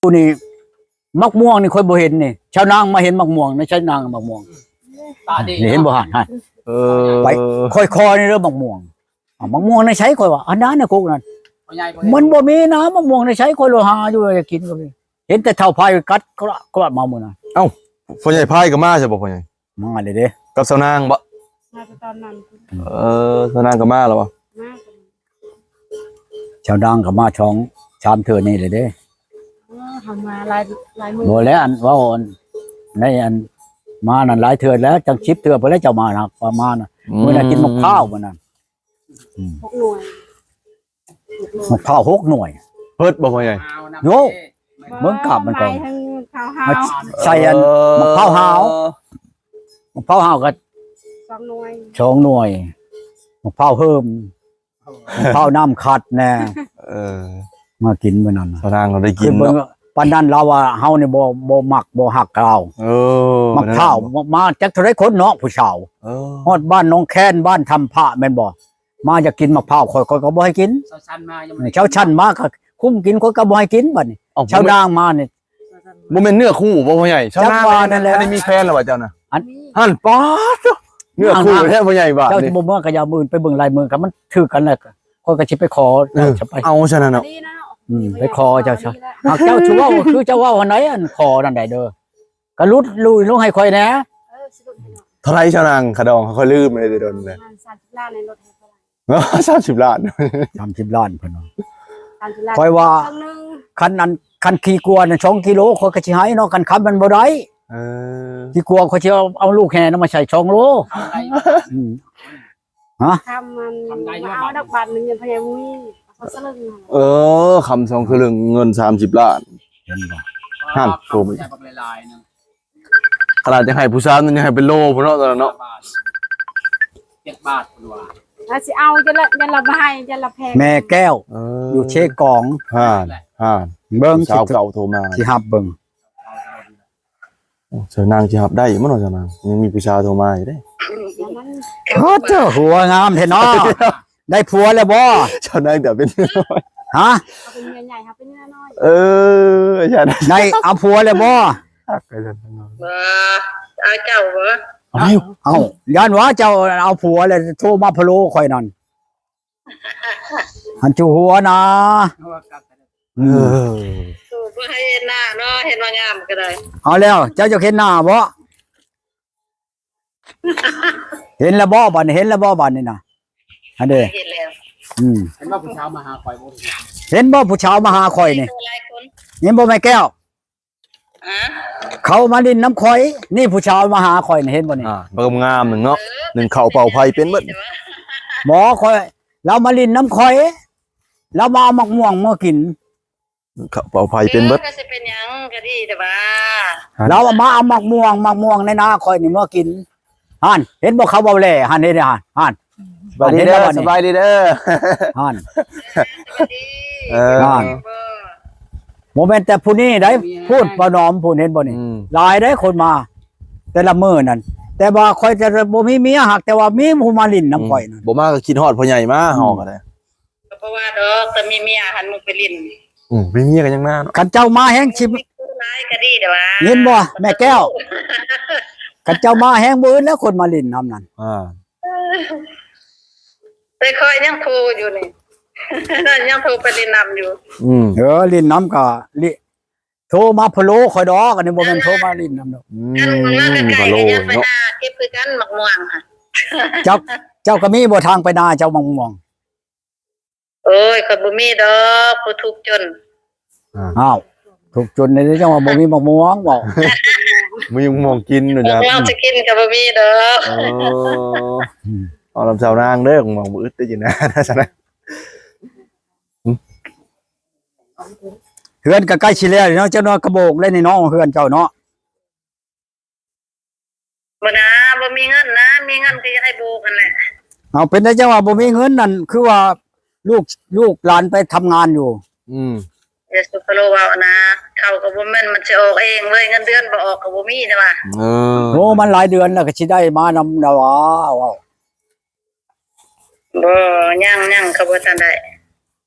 ນີ້ ໝາກມ່ວງນີ້ຂ້ອຍບໍ່ເຫັນນີ້ ຊາວນາງມາເຫັນໝາກມ່ວງໃນໃສນາງໝາກມ່ວງ ຕາດີ ນີ້ເຫັນບໍ່ຫັ້ນ ຫັ້ນ ເອີ ໄປ ຄ່ອຍຂໍນີ້ເດີໝາກມ່ວງ ເອົາ ໝາກມ່ວງໃນໃສ ຂ້ອຍວ່າ ອັນນັ້ນນະກົກນັ້ນ ພໍ່ໃຫຍ່ບໍ່ເຫັນ ມັນບໍ່ມີນະ ໝາກມ່ວງໃນໃສ ຂ້ອຍໂລຫາຢູ່ ຢາກກິນກໍມີ ເຫັນແຕ່ເຖົ້າພາຍກັດກະລະກະລະມາມື້ນັ້ນ ເອົ້າ ພໍ່ໃຫຍ່ພາຍກໍມາເດ ບໍ່ພໍ່ໃຫຍ່ ມາເລີຍເດ້ ກັບຊາວນາງບໍ່ ມາແຕ່ຕອນນັ້ນ ເອີ ຊາວນາງກໍມາແລ້ວບໍ່ ມາ ຊາວນາງກໍມາສອງສາມເທື່ອນີ້ແຫຼະເດ້ ເອີ ເຮົາມາຫຼາຍ ຫຼາຍມື້ ບໍ່ແລ້ວ ອັນເວົ້າອັນ ໃນອັນ ມານັ້ນຫຼາຍເທື່ອແລ້ວ ຈັກສິບເທື່ອພຸ້ນແຫຼະ ເຈົ້າມານະ ປະມານນະ ອືມ ມື້ນັ້ນກິນໝາກພ້າວມື້ນັ້ນ ອືມ ຫົກໜ່ວຍ ໝາກພ້າວຫົກໜ່ວຍ ເພິດບໍ່ພໍ່ໃຫຍ່ ໂຍ ເບິ່ງກາບມັນກ່ອນ ມາໃສ່ອັນ ເອີ ໝາກພ້າວຫາວ ໝາກພ້າວຫາວກໍສອງໜ່ວຍ ສອງໜ່ວຍ ໝາກພ້າວເຮີມ ເຂົ້ານ້ຳຂັດແດ່ ເອີ ມາກິນມື້ນັ້ນນະ ຊາວນາງກໍໄດ້ກິນເນາະ ຄືເບິ່ງປານນັ້ນລາວວ່າເຮົານີ້ບໍ່ ບໍ່ມັກບໍ່ຮັກລາວ ເອີ ໝາກພ້າວມາຈັກເທົ່າໃດຄົນເນາະ ຜູ້ສາວ ເອີ ຮອດບ້ານໜອງແຄນ ບ້ານທຳພະແມ່ນບໍ່ ມາຢາກກິນໝາກພ້າວ ຂ້ອຍ ຂ້ອຍກໍບໍ່ໃຫ້ກິນ ຊາວຊັ້ນມາຍັງບໍ່ໄດ້ ເອີ ຊາວຊັ້ນມາກໍຄຸມກິນ ຂ້ອຍກໍບໍ່ໃຫ້ກິນບັດນີ້ ເອົ້າ ຊາວນາງມານີ້ ບໍ່ແມ່ນເນື້ອຄູ່ບໍ່ພໍ່ໃຫຍ່ ຊາວນາງ ຈັກວ່ານັ້ນແຫຼະ ອັນນີ້ມີແຟນແລ້ວບໍ່ເຈົ້ານະ ອັນ ຫັ້ນ ປາດໂທ້ ເນື້ອຄູ່ແທ້ພໍ່ໃຫຍ່ບາດນີ້ ເຈົ້າຊິບໍ່ເມືອກໍຢ່າ ມື້ອື່ນໄປເບິ່ງລາຍມືກັນ ມັນຖືກກັນແລ້ວ ຂ້ອຍກໍຊິໄປຂໍ ເອີ ເຈົ້າຊະໄປ ເອົາຊະນັ້ນເນາະ ອືມ ໄປຂໍເຈົ້າຊະ ຫາກເຈົ້າຊິເວົ້າຄືເຈົ້າເວົ້າຫັ້ນໃດ ອັນຂໍນັ້ນໃດເດີ ກໍຫຼຸດລຸຍລົງໃຫ້ຂ້ອຍແດ່ ເອີ ຊິຫຼຸດໃຫ້ເນາະ ເທົ່າໃດຊະນາງ ຄ່າດອງ ຂ້ອຍລືມເລີຍ ແຕ່ດົນແລ້ວ ປະມານສາມສິບລ້ານໃນລົດໃຫ້ເທົ່າໃດ ສາມສິບລ້ານ ສາມສິບລ້ານເພິ່ນວ່າ ສາມສິບລ້ານ ຂ້ອຍວ່າ ເຄິ່ງໜຶ່ງ ຄັນອັນ ຄັນຂີ້ກົວນະ ສອງກິໂລ ຂ້ອຍກໍຊິໃຫ້ເນາະ ຄັນຄຳມັນບໍ່ໄດ້ ເອີ ຂີ້ກົວ ຂ້ອຍຊິເອົາ ເອົາລູກແຫ່ນຳມາໃສ່ສອງໂລ ອືມ ຮະ ຄຳມັນ ຄຳໄດ້ຢູ່ ມາເອົາດອກບາດໜຶ່ງ ຍັງພະຍາຍາມມີ ເອົາສະເລິງ ເອີ ຄຳສອງສະເລິງ ເງິນສາມສິບລ້ານ ເຫັນບໍ່ ຫັ້ນ ໂອ້ຍ ບັກຫຼາຍໆ ຂະໜາດຈະໃຫ້ຜູ້ຊາຍນັ້ນ ຍັງໃຫ້ເປັນໂລພຸ້ນເນາະ ຕອນນັ້ນເນາະ ເຈັດບາດ ເຈັດບາດພຸ້ນວ່າ ລະຊິເອົາ ຢ້ານລະ ຢ້ານລະບໍ່ໃຫ້ ຢ້ານລະແພງ ແມ່ແກ້ວ ເອີ ຢູ່ເຊກອງ ຫັ້ນ ຫັ້ນ ເບິ່ງ ສາວເກົ່າໂທມາ ຊິຮັບເບິ່ງ ໂອ້ ຊາວນາງຊິຮັບໄດ້ບໍ່ເນາະ ຊາວນາງ ຍັງມີຜູ້ສາວໂທມາຢູ່ເດ້ ໂອ້ ເຈົ້າຫົວງາມແທ້ເນາະ ໄດ້ຜົວແລ້ວບໍ່ ຊາວນາງ ແຕ່ເປັນ ຮະ ເຮົາເປັນເມຍໃຫຍ່ ເຮົາເປັນເມຍນ້ອຍ ເອີ ຊາວນາງ ໄດ້ເອົາຜົວແລ້ວບໍ່ ບໍ່ ເອົາເຈົ້າບໍ່ ເອົາ ຢ້ານວ່າເຈົ້າເອົາຜົວແລ້ວໂທມາພະໂລຂ້ອຍນັ້ນ ຫັ້ນຈຸຫົວນະ ອືມ ເອີ ບໍ່ໃຫ້ເຫັນໜ້າເນາະ ເຫັນວ່າງາມກໍໄດ້ ເອົາແລ້ວ ເຈົ້າຢາກເຫັນໜ້າບໍ່ ເຫັນແລ້ວບໍ່ບາດນີ້ ເຫັນແລ້ວບໍ່ບາດນີ້ນະ ຫັ້ນເດ້ ເຫັນແລ້ວ ອືມ ເຫັນບໍ່ຜູ້ສາວມາຫາຂ້ອຍບໍ່ ເຫັນບໍ່ຜູ້ສາວມາຫາຂ້ອຍນີ້ ຫຼາຍຄົນ ເຫັນບໍ່ແມ່ແກ້ວ ຮະ ເຂົາມາຫຼິ້ນນຳຂ້ອຍ ນີ້ຜູ້ສາວມາຫາຂ້ອຍນີ້ ເຫັນບໍ່ນີ້ ອ່າ ງາມໆ ໜຶ່ງເນາະ ເອີ ໜຶ່ງເຂົ້າເປົ່າໄຟເປັນເບິດ ບໍ່ ຂ້ອຍ ລາວມາຫຼິ້ນນຳຂ້ອຍ ລາວມາເອົາໝາກມ່ວງມາກິນ ເຂົ້າເປົ່າໄຟເປັນເບິດ ເອີ ກໍຊິເປັນຫຍັງ ກໍດີແຕ່ວ່າ ລາວມາເອົາໝາກມ່ວງ ໝາກມ່ວງໃນນາຂ້ອຍນີ້ມາກິນ ຫັ້ນ ເຫັນບໍ່ ເຂົາເວົ້າແຫຼ ຫັ້ນ ເຫັນຫັ້ນ ຫັ້ນ ສະບາຍດີເດີ ເຫັນແລ້ວບັດນີ້ ສະບາຍດີເດີ ຫັ້ນ ເອີ ຫັ້ນ ບໍ່ແມ່ນແຕ່ຜູ້ນີ້ໃດ ພຸ້ນ ບໍ່ໜອມພຸ້ນ ເຫັນບໍ່ນີ້ ອືມ ຫຼາຍໃດຄົນມາ ແຕ່ລະມື້ນັ້ນ ແຕ່ວ່າຂ້ອຍຈະບໍ່ມີເມຍ ຫາກແຕ່ວ່າມີຜູ້ມາຫຼິ້ນນຳຂ້ອຍນັ້ນ ອືມ ບໍ່ມາກໍຄິດຮອດພໍ່ໃຫຍ່ມາ ອືມ ເຮົາກໍໄດ້ ກໍບໍ່ວ່າດອກ ແຕ່ມີເມຍຫັ້ນ ມຶງໄປຫຼິ້ນ ອືມ ມີເມຍກໍຍັງມາເນາະ ຄັນເຈົ້າມາແຮງຊິ ຫຼາຍກໍດີແຕ່ວ່າ ຍິນບໍ່ແມ່ແກ້ວ ຄັນເຈົ້າມາແຮງ ມື້ອື່ນແລ້ວຄົນມາຫຼິ້ນນຳນັ້ນ ອ່າ ແຕ່ຂ້ອຍຍັງໂທຢູ່ນີ້ ຍັງໂທໄປຫຼິ້ນນຳຢູ່ ອືມ ເອີ ຫຼິ້ນນຳກໍ ໂທມາພະໂລຂ້ອຍດອກ ອັນນີ້ບໍ່ແມ່ນໂທມາຫຼິ້ນນຳດອກ ອືມ ອັນນັ້ນກໍໃກ້ ພະໂລ ກໍຢາກໄປ ເນາະ ຫາເກັບຄືກັນໝາກມ່ວງ ເຈົ້າ ເຈົ້າກໍມີບໍ່ທາງໄປນາເຈົ້າໝາກມ່ວງ ໂອ້ຍ ຂ້ອຍບໍ່ມີດອກ ຜູ້ທຸກຈົນ ອ້າວ ທຸກຈົນນີ້ຈັ່ງວ່າບໍ່ມີໝາກມ່ວງເວົ້າ ມີໝາກມ່ວງກິນວ່າຊັ້ນ ໝາກມ່ວງຊິກິນກໍບໍ່ມີດອກ ເອີ ເອົານຳຊາວນາງເດີ ໝາກບໍ່ອຶດໄດ້ຈິນນະ ເຮືອນກໍໃກ້ຊິແລ້ວເນາະ ເຈົ້າເນາະ ກະໂບກແລ້ວນີ້ເນາະ ເຮືອນເຈົ້າເນາະ ບໍ່ນາ ບໍ່ມີເງິນນະ ມີເງິນກໍຢາກໃຫ້ໂບກຫັ້ນແຫຼະ ເອົາ ເປັນໄດຈັ່ງວ່າບໍ່ມີເງິນນັ້ນ ຄືວ່າລູກ ລູກຫຼານໄປທຳງານຢູ່ ອືມ ຢ່າສຸພະໂລເວົ້ານະ ເຖົ້າກໍບໍ່ແມ່ນມັນຊິອອກເອງເວີຍ ເງິນເດືອນບໍ່ອອກກໍບໍ່ມີນະວ່າ ເອີ ໂອ້ ມັນຫຼາຍເດືອນແລ້ວກໍຊິໄດ້ມານຳນະວ່າ ເວົ້າ ບໍ່ ຍັງ ຍັງ ກໍບໍ່ທັນໄດ້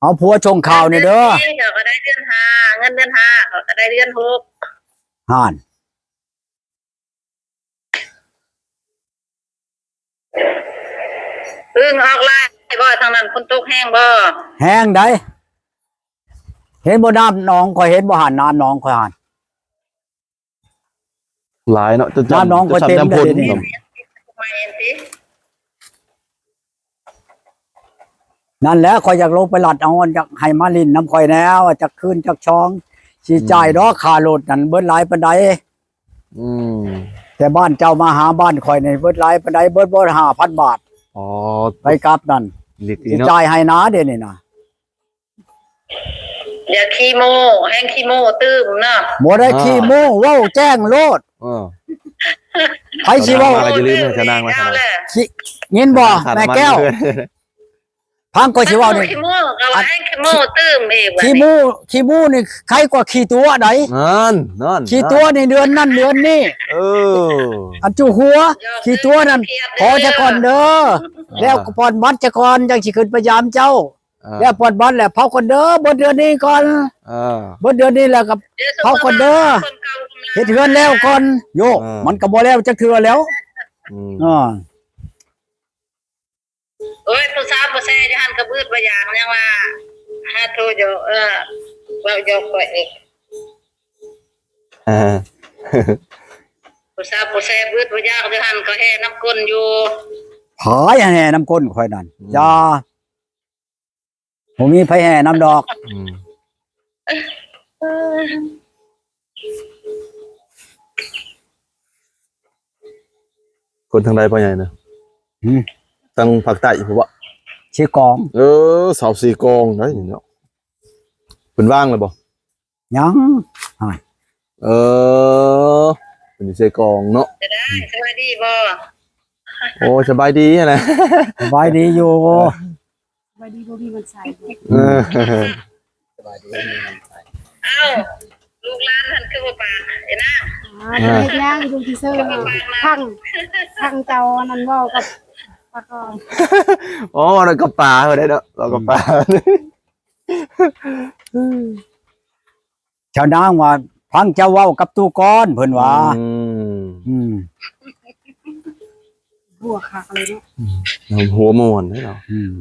ເອົາຜົວສົ່ງຂ່າວແດ່ເດີ. ເຂົາກໍໄດ້ເດືອນຫ້າ ເງິນເດືອນຫ້າ ເຂົາກໍໄດ້ເດືອນຫົກ ຫັ້ນ. ອຶ່ງອອກຫຼາຍບໍ່ທາງນັ້ນ? ຝົນຕົກແຮງບໍ່? ແຮງໃດ. ເຫັນບໍ່ນ້ຳໜອງຂ້ອຍ ເຫັນບໍ່ຫັ້ນ ນ້ຳໜອງຂ້ອຍຫັ້ນ ຫຼາຍເນາະ ຈົນ ນ້ຳໜອງຂ້ອຍເຕັມ ຈົນສ່ຳນ້ຳຝົນ ເດ້ນີ້. ນັ້ນແຫຼະ ຂ້ອຍຢາກລົງໄປລັດເອົາ ຢາກໃຫ້ມາຫຼິ້ນນຳຂ້ອຍແດ່ ວ່າຈັກຄືນຈັກຊອງ ຊິ ອືມ ຈ່າຍດອກຄ່າລົດນັ້ນ ເບິດຫຼາຍປານໃດ. ອືມ ແຕ່ບ້ານເຈົ້າມາຫາບ້ານຂ້ອຍນີ້ ເບິດຫຼາຍປານໃດ? ເບິດບໍ່ ຫ້າພັນບາດ. ອໍ ໄປກັບນັ້ນ ຊິຈ່າຍໃຫ້ນາ ດຽວນີ້ນະ. ຢ່າຂີ້ໂມ້ ແຮ່ງຂີ້ໂມ້ຕື່ມເນາະ. ບໍ່ໄດ້ຂີ້ໂມ້ ເວົ້າແຈ້ງໂລດ. ເອີ ໃຜຊິເວົ້າ ມາກໍຢ່າລືມໃຫ້ທະນາງມາ ທະນາງ ຂີ້ ຍິນບໍ່ ທະນາງ ແມ່ແກ້ວ ມາເລື້ອຍ. ຟັງຂ້ອຍຊິເວົ້ານີ້ ຂີ້ໂມ້ ກໍວ່າໃຫ້ຂີ້ໂມ້ຕື່ມອີກ ຂີ້ໂມ້ ຂີ້ໂມ້ນີ້ໄຄກວ່າຂີ້ຕົວະໃດ໋. ນັ້ນ ນັ້ນ ຂີ້ຕົວະນີ້ເດືອນນັ້ນເດືອນນີ້. ເອີ ອັນຈຸຫົວ ຂີ້ຕົວະນັ້ນ ຂໍຊະກ່ອນເດີ ແລ້ວກໍຜ່ອນບັດຊະກ່ອນ ຈັ່ງຊິຂຶ້ນໄປຢາມເຈົ້າ. ເອີ ແລ້ວຜ່ອນບັດແລ້ວເຜົາກ່ອນເດີ ເບິດເດືອນນີ້ກ່ອນ. ເອີ ເບິດເດືອນນີ້ແລ້ວກໍເຜົາກ່ອນເດີ ເຮັດເຮືອນແລ້ວກ່ອນ. ໂຍ ເອີ ມັນກໍບໍ່ແລ້ວຈັກເທື່ອແລ້ວ. ອືມ ເອີ ໂອ້ຍ ຜູ້ສາວຜູ້ແຊຢູ່ຫັ້ນກໍບືດບໍ່ຢາກ ຍັງວ່າຫາໂທຢູ່ ເອີ ເວົ້າຢອກຂ້ອຍເອງ. ເອີ ຜູ້ສາວຜູ້ແຊບບືດບໍ່ຢາກຢູ່ຫັ້ນ ກໍແຫ່ນຳກົ້ນຢູ່. ພາຍແຫ່ນຳກົ້ນຂ້ອຍນັ້ນ. ອືມ ຢ່າ ບໍ່ມີໃຜແຫ່ນຳດອກ. ອືມ ຄົນທາງໃດພໍ່ໃຫຍ່ນະ? ຫືມ ທາງພາກໃຕ້ພຸ້ນບໍ? ເຊກອງ. ເອີ ຊາວເຊກອງໄດ໋ເນາະ. ເພິ່ນວ່າງແລ້ວບໍ? ຍັງ. ເອີ ເພິ່ນຢູ່ເຊກອງເນາະ. ສະບາຍດີບໍ່? ໂອ້ ສະບາຍດີຫັ້ນນະ ສະບາຍດີຢູ່. ສະບາຍດີບໍ່ມີມັນໃສ່. ເອີ ສະບາຍດີບໍ່ມີມັນໃສ່. ເອົ້າ ລູກຫຼານຫັ້ນຄືບໍ່ປາກ ໄອ້ນາງ? ອໍ ເຮັດຫຍັງຢູ່ທີ່ເຊີ ພັງ ພັງເຈົ້າອັນນັ້ນເວົ້າກັບປາກອງ. ອໍ ເວົ້າກັບປາເພິ່ນໄດ້ເນາະ ເວົ້າກັບປາ. ເຈົ້ານາງວ່າ ຟັງເຈົ້າເວົ້າກັບຕູ້ກອນ ເພິ່ນວ່າ. ອືມ ອືມ ຫົວຄັກເລີຍເນາະ. ອືມ ຫົວມ່ວນເດ້ເນາະ. ອືມ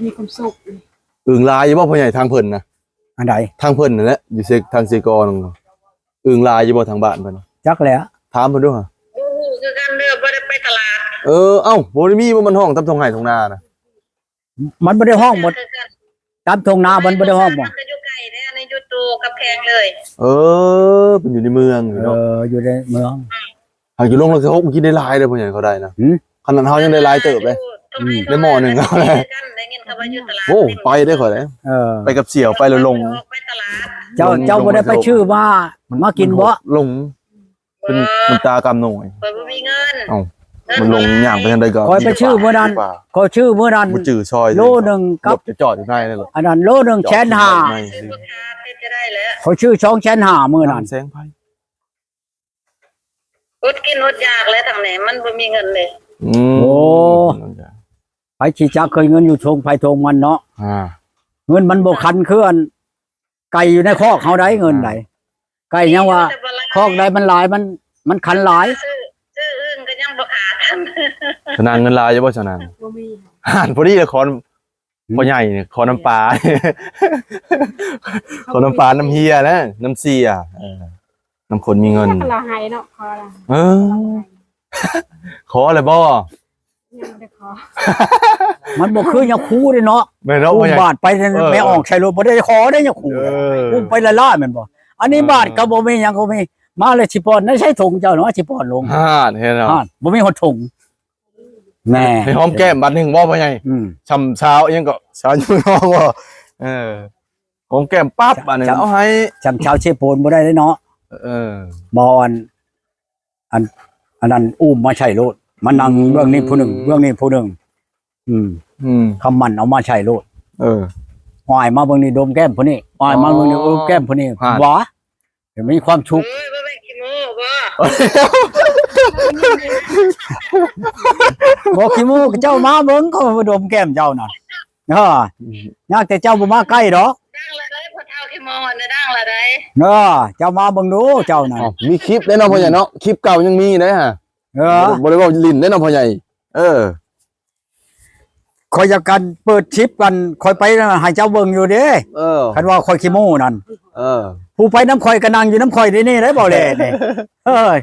ມີຄວາມສຸກ. ອຶ່ງຫຼາຍຢູ່ບໍ່ພໍ່ໃຫຍ່ທາງເພິ່ນນະ? ອັນໃດ? ທາງເພິ່ນນັ້ນແຫຼະ ຢູ່ເຊ ທາງເຊກອງ. ອຶ່ງຫຼາຍຢູ່ບໍ່ທາງບ້ານເພິ່ນ? ຈັກແຫຼະ ຖາມເພິ່ນດູຫາ. ບໍ່ຮູ້ຄືກັນເດີ ບໍ່ໄດ້ໄປຕະຫຼາດ. ເອີ ເອົ້າ ບໍ່ໄດ້ມີບໍ່ ມັນຮ້ອງຕາມທົ່ງໄຮ່ທົ່ງນານະ. ມັນບໍ່ໄດ້ຮ້ອງໝົດ ຕາມທົ່ງນາມັນບໍ່ໄດ້ຮ້ອງບໍ່? ມັນກໍຢູ່ໃກ້ເດ້ ອັນນີ້ຢູ່ຕູ້ກັບແພງເລີຍ. ເອີ ເພິ່ນຢູ່ໃນເມືອງເນາະ. ເອີ ຢູ່ໃນເມືອງ. ຫາກຢູ່ລົງລັກສິບຫົກມັນກິນໄດ້ຫຼາຍເດ້ ພໍ່ໃຫຍ່ເຂົາໄດ້ນະ. ຫືມ ຂະໜາດເຮົາຍັງໄດ້ຫຼາຍເຕີບເດ້. ອືມ ໄດ້ໝໍ້ໜຶ່ງເອົາແລ້ວ. ໂອ້ ໄປເດ້ຂ້ອຍເດ້. ເອີ ໄປກັບສ່ຽວ ໄປແລ້ວລົງ. ເຈົ້າ ລົງ ເຈົ້າບໍ່ໄດ້ໄປຊື້ມາ ມາກິນບໍ່? ລົງ ເປັນນ້ຳຕາກຳນ້ອຍ. ຂ້ອຍບໍ່ມີເງິນ. ເອົ້າ ມັນລົງຍ່າງໄປທາງໃດກໍ ຂ້ອຍໄປຊື້ມື້ນັ້ນ ຂ້ອຍຊື້ມື້ນັ້ນ ບໍ່ຈື່ຊອຍ ໂລໜຶ່ງກັບ ຈອດຢູ່ໃນນັ້ນແຫຼະ. ອັນນັ້ນໂລໜຶ່ງແສນຫ້າ ຊື້ບໍ່ຂາດ ເຮັດຈະໄດ້ແຫຼະ. ຂ້ອຍຊື້ສອງແສນຫ້າມື້ນັ້ນ. ແສງໄຟ ອົດກິນອົດຢາກແຫຼະທາງນີ້ ມັນບໍ່ມີເງິນເດ້. ອືມ ໂອ້ ໃຜຊິຈັກ ເຄີຍເງິນຢູ່ທົ່ງໃຜທົ່ງມັນເນາະ. ອ່າ ເງິນມັນບໍ່ຄັນຄືອັນ ໄກ່ຢູ່ໃນຄອກເຮົາໃດ ເງິນໃດ ໄກ່ຍັງວ່າ ຄອກໃດມັນຫຼາຍ ມັນ ມັນຄັນຫຼາຍ. ຊື້ ຊື້ອຶ່ງກໍຍັງບໍ່ຂາດ. ຊະນາງເງິນຫຼາຍຢູ່ບໍ່ຊະນາງ? ບໍ່ມີ. ຫັ້ນ ພໍດີລະ ຂໍ ອືມ ພໍ່ໃຫຍ່ນີ້ ຂໍນ້ຳປາ ຂໍນ້ຳປາ ນ້ຳເຮຍນະ ນ້ຳເສຍ ເອີ ນ້ຳຄົນມີເງິນ. ລາວໃຫ້ເນາະ ຂໍລະ ເອີ ຂໍແລ້ວບໍ່? ຍັງບໍ່ໄດ້ຂໍ. ມັນບໍ່ຄືຍາຄູເດ້ເນາະ. ແມ່ນເນາະ ອຸ້ມບາດໄປ ເອີ ແມ່ອອກໃສ່ລົດ ບໍ່ໄດ້ຂໍເດ້ຍາຄູ. ເອີ ອຸ້ມໄປລ້າໆແມ່ນບໍ່? ອັນນີ້ ເອີ ບາດກໍບໍ່ມີ ຫຍັງກໍມີ. ມາແລ້ວຊິປ້ອນໃນໃສ່ຖົງເຈົ້າເນາະ ຊິປ້ອນລົງ. ຫັ້ນ ເຫັນແລ້ວ ຫັ້ນ ບໍ່ມີຮອດຖົງ. ແນ່ ໃຫ້ຫອມແກ້ມບາດໜຶ່ງບໍ່ພໍ່ໃຫຍ່? ອືມ ຊ່ຳສາວອີ່ຫຍັງກໍ ສາວຢູ່ເນາະບໍ່? ເອີ ຫອມແກ້ມປັບບາດໜຶ່ງ ເອົາໃຫ້ ຊ່ຳສາວເຊໂປນບໍ່ໄດ້ເດ້ເນາະ. ເອີ ບໍ່ ອັນ ອັນ ອັນນັ້ນອຸ້ມມາໃສ່ໂລດ ມານັ່ງ ອືມ ເບື້ອງນີ້ຜູ້ໜຶ່ງ ເບື້ອງນີ້ຜູ້ໜຶ່ງ. ອືມ ອືມ ຄຳໝັ້ນເອົາມາໃສ່ໂລດ. ເອີ ອ້າຍມາເບິ່ງນີ້ ດົມແກ້ມຜູ້ນີ້ ອ້າຍມາເບິ່ງນີ້ ອໍ ໂອ້ມແກ້ມຜູ້ນີ້. ຫາ ຫວາ ມີຄວາມສຸກ. ເອີຍ ບໍ່ແມ່ນຂີ້ໂມ້ບໍ່? ບໍ່ຂີ້ໂມ້ ເຈົ້າມາເບິ່ງ ເຂົາມາດົມແກ້ມເຈົ້ານະ. ເອີ ຍາກແຕ່ເຈົ້າບໍ່ມາໃກ້ດອກ. ດັງລະໄດ໋ ພໍ່ເຖົ້າຂີ້ໂມນະ ດັງລະໄດ໋. ເອີ ເຈົ້າມາເບິ່ງດູເຈົ້ານະ. ອ້າວ ມີຄລິບເດ້ເນາະ ພໍ່ໃຫຍ່ເນາະ ຄລິບເກົ່າຍັງມີໄດ໋ຫະ. ເອີ ບໍ່ໄດ້ ບໍ່ໄດ້ເວົ້າຫຼິ້ນເດ້ເນາະ ພໍ່ໃຫຍ່. ເອີ ຂ້ອຍຢາກກັນເປີດຄລິບກັນ ຂ້ອຍໄປໃຫ້ເຈົ້າເບິ່ງຢູ່ເດ້. ເອີ ຄັນວ່າຂ້ອຍຂີ້ໂມ້ນັ້ນ. ເອີ ຜູ້ໄປນຳຂ້ອຍກໍນັ່ງຢູ່ນຳຂ້ອຍນີ້ໄດ໋ ເວົ້າແຫຼະນີ້. ເອີຍ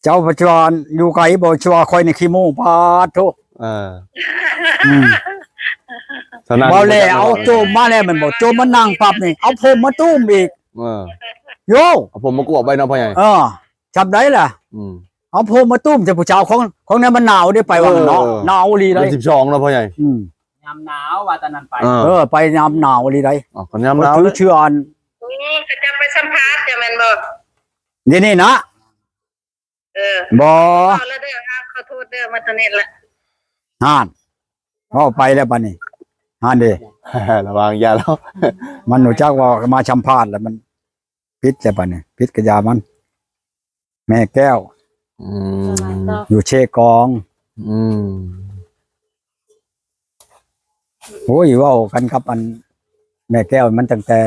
ເຈົ້າປະຈວນຢູ່ໄກບໍ່ ຊິວ່າຂ້ອຍນີ້ຂີ້ໂມ້ ປາດໂທ. ເອີ ອືມ ເວົ້າແລ້ວ ເອົາໂຈມມາແລ້ວແມ່ນບໍ່ ໂຈມມານັ່ງປັບນີ້ ເອົາຜົມມາຕຸ້ມອີກ. ເອີ ໂຢ ເອົາຜົມມາກວບໄວ້ເນາະ ພໍ່ໃຫຍ່. ເອີ ຈຳໄດ້ລະ. ອືມ ເອົາຜົມມາຕຸ້ມໃສ່ຜູ້ສາວຂອງ ຂອງນັ້ນມັນໜາວເດ້ ໄປວ່າເນາະ. ເອີ ໜາວອີ່ຫຼີເດ້ ເດືອນສິບສອງເນາະ ພໍ່ໃຫຍ່. ອືມ ຍາມໜາວວ່າຕອນນັ້ນໄປ. ເອີ ເອີ ໄປຍາມໜາວອີ່ຫຼີໄດ໋. ອໍ ກໍຍາມໜາວ ຖືເຊື່ອອັນ ໂອ້ ເຂົາເຈົ້າໄປສຳພາດເຈົ້າແມ່ນບໍ່? ດຽວນີ້ນະ. ເອີ ບໍ່ ເວົ້າແລ້ວເດີ ອ່າ ຂໍໂທດເດີ ມາຕອນນີ້ລະ. ຫັ້ນ ເວົ້າໄປແລ້ວບັດນີ້ ຫັ້ນເດ້ ລະວັງຢ່າລາວ ມັນຮູ້ຈັກວ່າມາສຳພາດແລ້ວ ມັນປິດແລ້ວບັດນີ້ ປິດກະຢ່າມັນ. ແມ່ແກ້ວ ອືມ ຢູ່ເຊກອງ. ອືມ ໂອ້ຍ ເວົ້າກັນກັບອັນແມ່ແກ້ວ ມັນຕັ້ງແຕ່